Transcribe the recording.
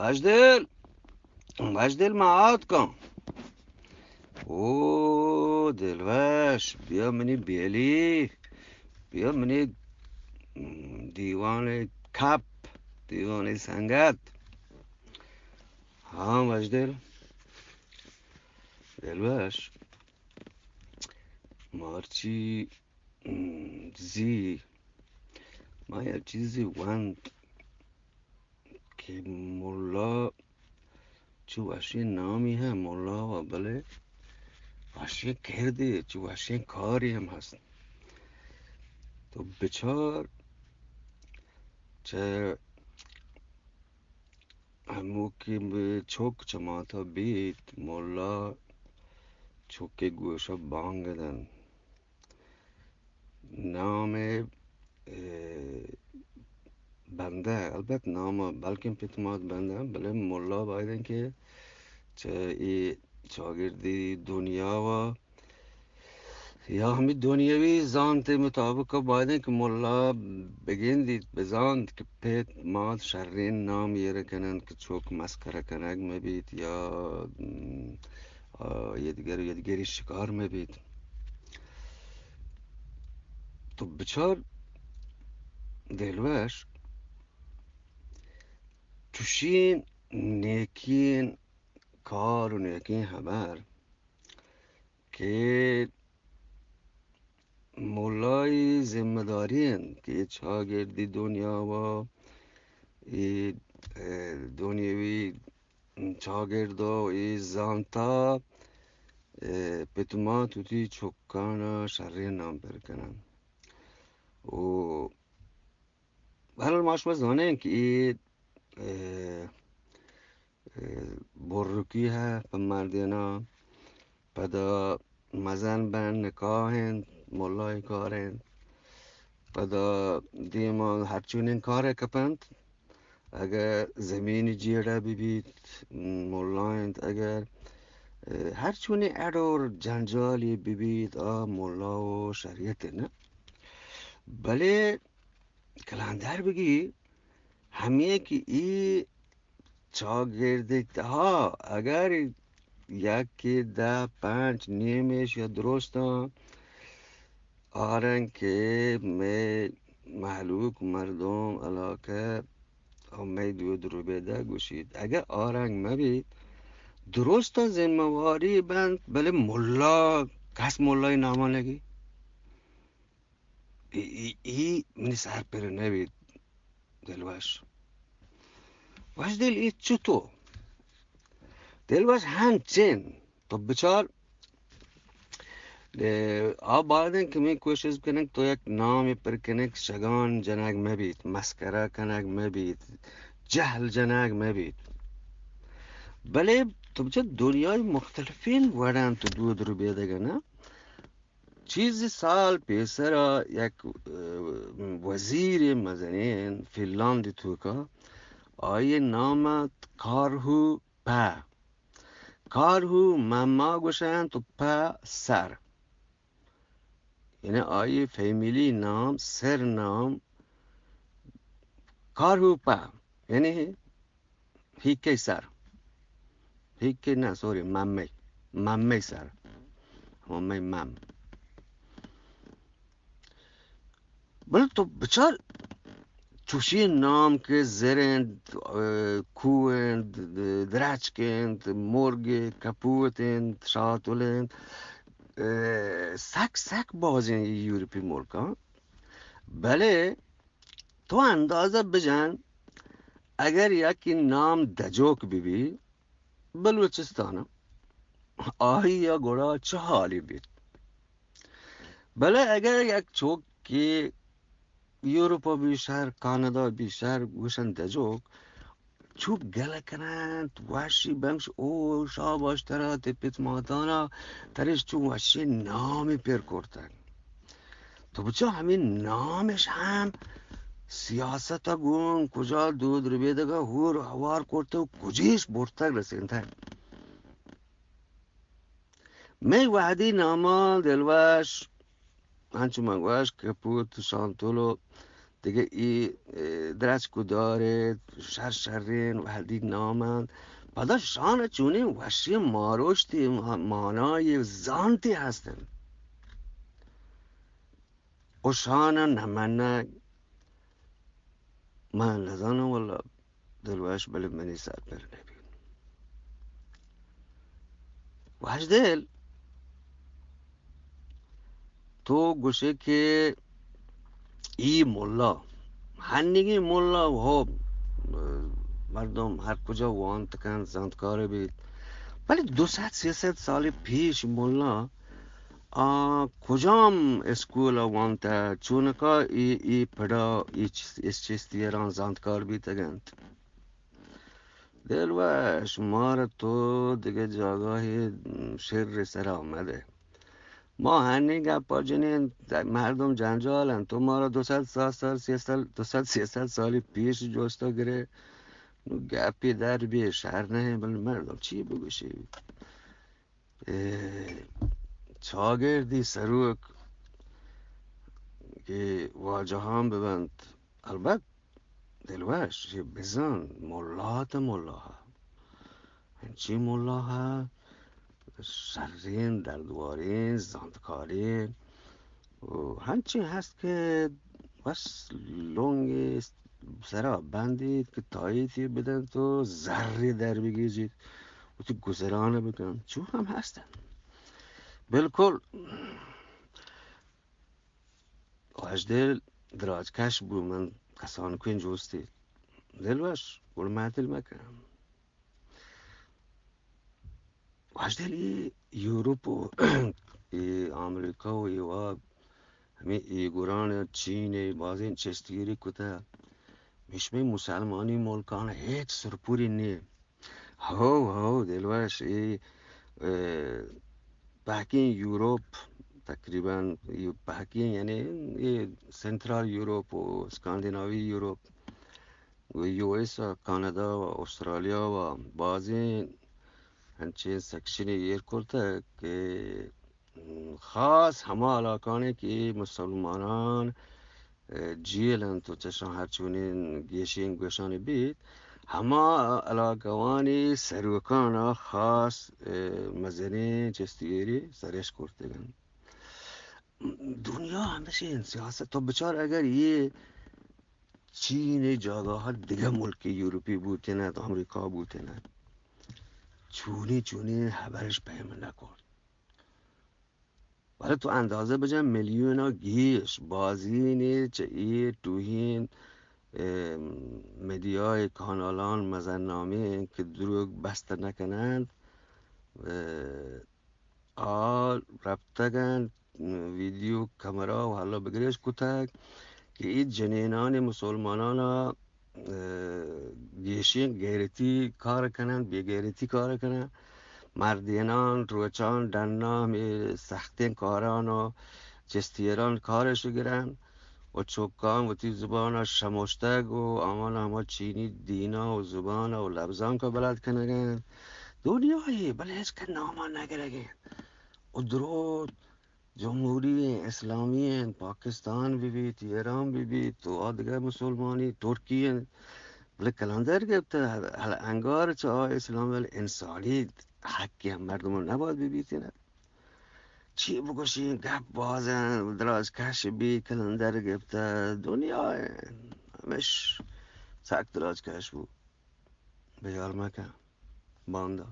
وشدل، وشدل، ما آتکاں. او دلوش، بیا منی بیلی، بیا منی، م، دیوان کپ، دیوان سنگت. ہاں وشدل، دلوش، مرچی، م، زی، ما یک چیزی وانت کہ ملا چو وشیں نامی ہے ملا و، بلے وشیں کردے، چو وشیں کاری ہم ہست. تو بچار چہ ہمو کہ چک چہ ماتا بیت، ملا چکے گوشا بانگ دنت. نام، اے، بندہ، البت نام بلکیں پت مات بندہ، بلے ملا باید انت کہ چہ اے چاگردی دنیا و یا ہمے دنیاوی زانت مطابق باید انت کہ ملا بگندیت، بزانت کہ پت مات شریں نام ایر کننت کہ چک مسکرہ کنگ مہ بیت یا، م، آ، یدگر، یدگری شکار مہ بیت. تو بچار دلوش، چوشیں نیکیں کار و نیکیں ہبر کہ ملائی ذمہ داری انت کہ اے چاگردی دنیا و اے، اے، دنیاوی چاگرد و اے زانتا، اے، پت مات وتی چکانا شریں نام پر کنن. و بہرحال ما شما زانیں کہ اے، اے، اے، برکی ہے پہ مردینا، پدا مزن بن نکاح انت، ملائی کار انت، پدا دیما ہر چونیں کار کپنت، اگر زمین جیڑہ بہ بیت، ملا انت، اگر، اے، ہر چونیں اڈور جنجالی بہ بیت، آ ملا و شریعت نہ. بلے کلندر بگی ہمے کہ ای چاگردی تہا اگر یکے دہ پنچ نیمش یا درستاں آرن کہ مئے مہلوک، مردم، علاقہ و مئے دود ربیدگ گوشیت، اگر آرنگ مہ بیت، درستاں ذمہ واری بنت، بلے ملا، کس ملای ناما نگی. ای، ای، ای منی سر پر نہ بیت. دلوش. وشدل، ای چطو؟ دلوش ہنچین. تو بچار، اے، آ باید انت کہ من کوشش کنگ تو یک نام پر کنگ، شگان جنگ مہ بیت، مسکرہ کنگ مہ بیت، جہل جنگ مہ بیت. بلے تو بچار دنیای مختلفیں وڑان تو دود ربیدگ نا. چیزے سال پیسرا یک، اے، وزیرے مزنیں فنلاند توکا، آئی نام ات کارہو پہ. کارہو مما گوشنت و پہ سر. یعنی آئی فیملی نام، سر نام کارہو پہ. یعنی ہیکے سر. ہیکے نہ، سوری، ممی. ممی سر. ممی مم. بلے تو بچار چوشیں نام کہ زر انت، اے، کوہ انت، درچک انت، مرگ، کپوت انت، شاتل انت، اے، سک، سک بازیں یورپی ملکاں. بلے تو اندازہ بجن، اگر یکی نام دجوک بہ بی بلوچستان، آئی ء گڑا چہ حالی بیت؟ بلے اگر یک چوکے یورپ ء بی شہر، کانادا بی شہر، گوشن دجوک، چوک گلہ کننت، وشی بنگش، او شاباش ترا، تئی پت ماتانا ترش چون وشی نامی پر کرتگ. تو بچا ہمے نامش ہم سیاست ء گون کجا دود ربیدگ ء ہور ہوار کرتگ و کجیش برتگ رسینتگ. مئے وہدی ناما دلوش، انچو من گوش، کپوت، شانتولو، دگہ ای، اه، درچک و دارت، شر شرین وہدی نامند. پدا شان چونیں وشی ماروشتی ما-، مانای زانتی ہستن. و شان نمنگ من نزانم واللہ دلوش، بلے منی سر پر نبی. وشدل، تو گوشے کہ ای ملا، ہنیگی ملا، ہو، مردم ہر کجا وانت کن، زانتکار بیت، بلے دو سد سیصد سال پیش ملا آ کجام اسکول ء وانتہ؟ چونکا ای، ای پڑا ای چ-، اس چیستی ایران زانتکار بیتگ انت؟ دلوش، مارا تو دگہ جاگاہے شر سرا مدہ. ما ہنی گپا جنین، مردم جنجال انت. تو مارا دو سد، سیصد سال، سیصد، دو سد، سیصد سالی پیش جوستا گرے. نو گپی در بی شر نہیں، بل مردم چی بگوشی؟ اے چاگردی سروک کہ واجہان ببنت، البت دلوش، یہ بزن، ملا تا ملا ہا. انچی ملا ہا، شرین، دردوارین، زانتکارین، و ہنچیں ہست کہ بس لونگے سرا بندیت کہ تاییتی بدنت و زری در بگیجیت، وتی گزران بکنن، چو ہم ہستن. بالکل. واجدل دراج کش بو، من کسان کوین جوستی. دلوش، گڑ مہتل مکن. واجدل ای یورپ و ای امریکہ و ای واب ہمیں ایگوران، چین، بازیں چستگیری کتہ. مشمیں مسلمانی ملکان ہیچ سرپوری نیہ. ہو، ہو، دلوش، ای، اه، پہکیں یورپ، تقریباً ای پہکیں، یعنی ای سنترال یورپ و اسکاندیناوی یورپ، و یو ایس ء، کانادا و استرالیا و بازیں انچیں سیکشنے ایر کرتگ کہ خاص ہما علاقانے کہ مسلمانان، اه، جیل انت و چشان ہرچونیں گیشیں گوشانی بیت، ہما علاقوانی سروکانا خاص، اه، مزنیں چستگیری سرش کرتگ انت. دنیا ہمشی انت، سیاست تو بچار، اگر یہ چین ء جاگہ ء دگہ ملک یورپی بوتین ات، امریکہ بوتین ات، چونی چونی ہبرش پیم نہ کرت. بلے تو اندازہ بجن، میلیون ء گیش بازینے چہ اے ٹوہین، ام، میڈیا ء کانالان مزن نامیں کہ دروگ بست نہ کنند، ام، آ رپتگ انت، ویڈیو کمرہ و ہلا بگریش کتگ کہ اے جنینان مسلمانان ء، اه، گیشیں غیرتی کار کنن، بے غیرتی کار کنن. مردینان روچان ڈنا ہمے سختیں کاران و چستیران کارش گرن. و چکاں وتی زبان ء شموشتگ و آوان ہما چینی دین ء و زبان ء و لبزانک ء بلد کنگ ء انت. دنیا ء بلے ہچ کہ نام ء نہ گرگ ء انت. و درو جمہوری انت، اسلامی انت، پاکستان بہ بیت، ایران بہ بیت، و آ دگہ مسلمانی، ترکی انت. بلے کلندر گپتہ، ہل-، انگار چہ آ اسلام ول انسانی حقی ہم مردم نباید بہ بیت. چی بگوشیں، گپ باز انت، دراج کش بی، کلندر گپتہ، دنیا انت، ہمش سک دراج کش بو. بیار مکن، باندا.